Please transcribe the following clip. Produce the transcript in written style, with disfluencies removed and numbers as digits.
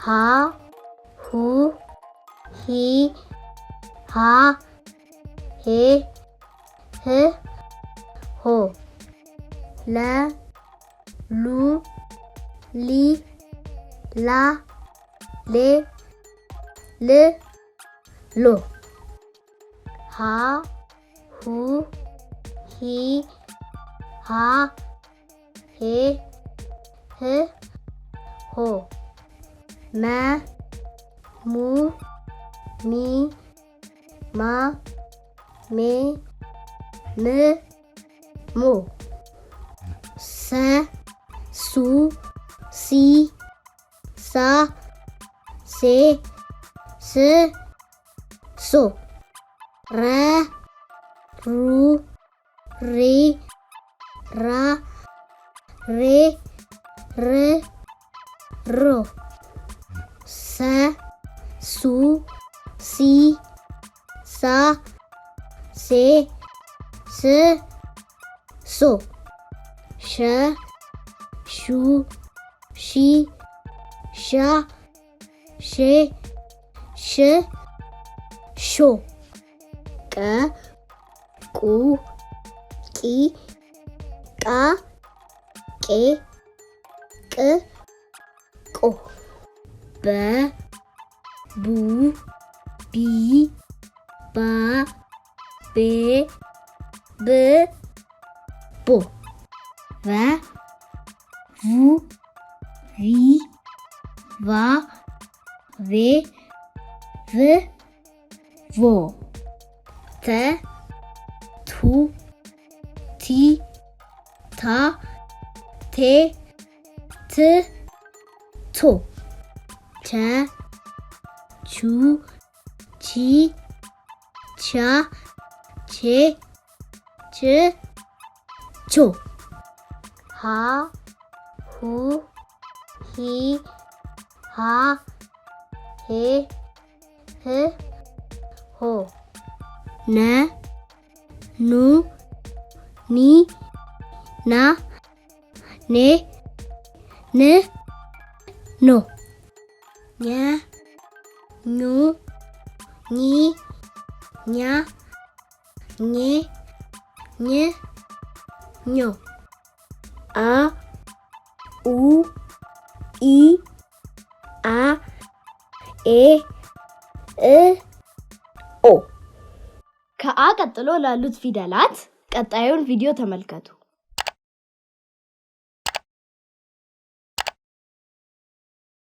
ሀ ሁ ሂ ሃ ሄ ህ ሆ ለ ሉ ሊ ላ ሌ ል ሎ ሃ ሁ ሂ ሃ ሄ ህ ሆ መ ሙ ሚ ማ ሜ ም ሞ ሰ ሱ ሲ ሳ ሴ ስ ሶ ረ ሩ ሪ ራ ሬ ር ሮ ሰ ሱ ሲ ሳ ሴ ስ ሶ ሸ ሹ ሺ ሻ ሼ ሽ ሾ ቀ ቁ ቂ ቃ ቄ ቅ ቆ በ ቡ ቢ ባ ቤ ብ ቦ ቨ ቩ ቪ ቫ ቬ ቭ ቮ ተ ቱ ቲ ታ ቴ ት ቶ ቸ ቹ ቺ ቻ ቼ ች ቾ ሃ ሁ ሂ ሃ ሄ ህ ሆ ነ ኑ ኒ ና ኔ ን ኖ ኘ ኙ ኚ ኛ ኜ ኝ ኞ አ ኡ ኢ አ ኤ እ ኦ። ከአ ቀጥሎ ላሉት ፊደላት ቀጣዩን ቪዲዮ ተመልከቱ።